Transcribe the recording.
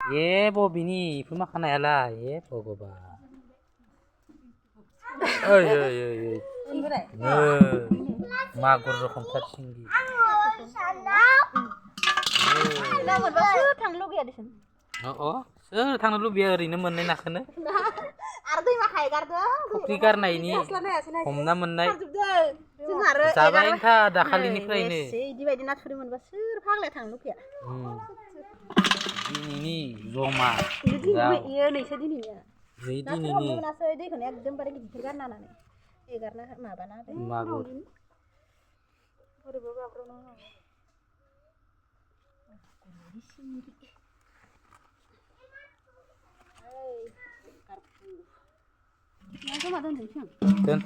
बबिनि इफोर मा खानायालाय भगबान ओइ मागुर रखमथार सिंगि सोर थांनो लुबैया ओरैनो मोननाय नाखौनो आरो दैमा खायगारदों फुख्रि गारनायनि हमना मोननाय जाबाय था दाखालिनिफ्रायनो इदि बायदि नाथुरि मोनबा सोर फाग्लाया थांनो लुगैया दिनैनि जमा इयो नैसो दिनैनिया दिनैनि मोनासै दैखौनो एकदमबारे गिदिर गारना होनानै एगारना माबाना मागुर बोरैबा गाब्रबना दोन